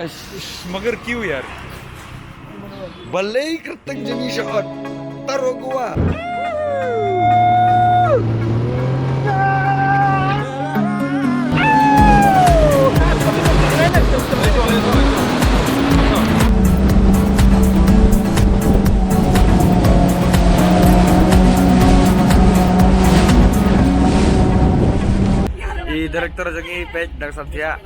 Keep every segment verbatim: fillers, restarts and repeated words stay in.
Ish, ish, magar kiew yaar. Balei kyrteng jong ngi sha ot? Taro Goa. I director jong ngi peit dang samsiah.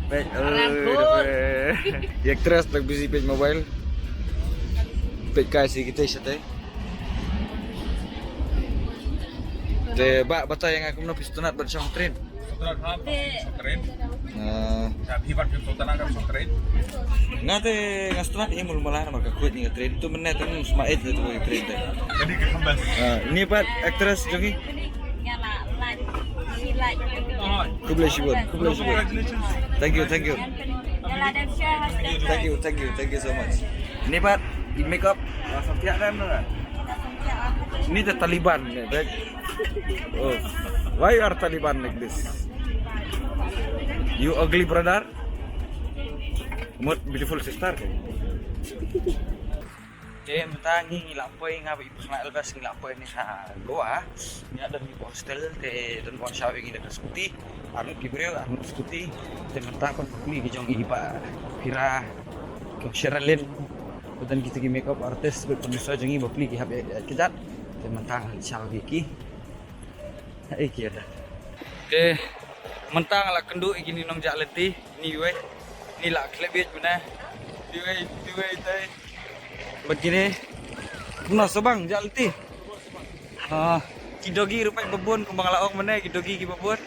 Peit, eh, i actress dang busy peit mobile. Peit kai si kita shatei. Te ba batai ïa nga kumno phi sngewtynnat ban shong train. Sngewtynnat ha, shong train. Ah. Nga te nga sngewtynnat ïa mul mala namar ka khuid ïa nga train tu mynne tu sma eit tu ïa train te. Jadi ka khambas. Ah, ini pat actress jong ngi. Khublei shibun, khublei shibun. Thank you, thank you. Thank you, thank you, thank you so much. Ini pat, in makeup, ah, samsiah kan, kan? Ini the Taliban, ni, baik. Oh, why you are Taliban like this? You ugly brother? Mut beautiful sister. Te mynta ngi ngi la poi, nga bad i Pyrshah Elvis ngi la poi ne ha Goa. Ngi la don ngi hostel te don bun sha ngi da ka scooty. Arngut ki briew, arngut scooty. Te mynta ban plie ki jong i Bah Pira, ki Sherilyn. Bad don kita ki makeup artist bad producer jong ngi ba plie ki hap ïa ki jait. Te mynta ngi la shah ïa ki. Ei, ki da. Te mynta nga la kynduh ïa kine nongjah lynti, ni wei, ni la khlem bieit mynne. Ni wei, ni wei te. Bad kine, kumno sa bang jah lynti. Ah, ki doggy ruh peit ba bun kumba nga la ong mynne, ki doggy kiba bun.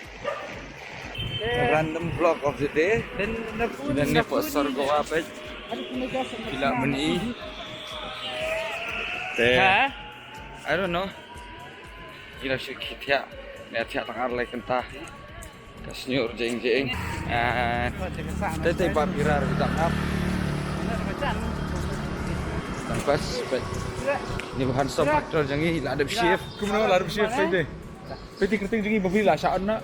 Random vlog of the day. Ngi don ni poi sor Goa peit. Ki la mani. Te. Ha? I don't know. Ngi la shu ki thiah, ngi thiah tang ar lai kynta. Ka shnur jing jing. Ah, te te Bah Pira ruh tang ap. Tang pas, pas. Ni ba handsome actor jong ngi, la dep shave. Kumno la dep shave, peit te. Peit te kyrteng jong ngi ba phi la shah ot na.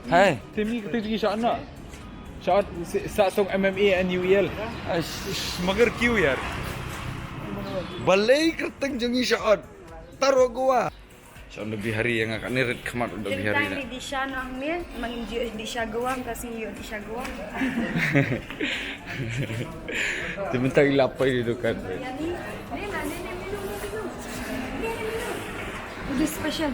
Hai. Te mi kyrteng jong ngi shah ot na. Shah ot sa song M M A and U E L. Ish, magar kiew yaar. Balei kyrteng jong ngi shah ot? Taro Goa. Shah ot da Bihari ïa nga kane rit khmat da Bihari na. Disha nang ne, mangin ji disha Goa, ka sing yo disha Goa. Te mynta i la poi di dukan. This special.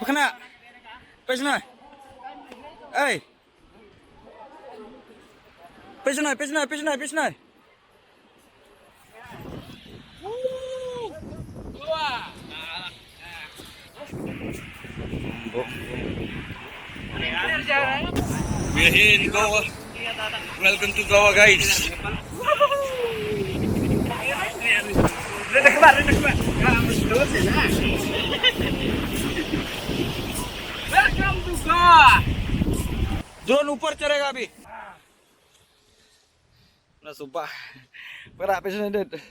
Khana. Pejna. Ei. Pejna, pejna, pejna, pejna. We're here in Goa. Welcome to Goa, guys. Welcome to Goa. Drone ऊपर चढ़ेगा अभी। Na suba. Para pejna, dude.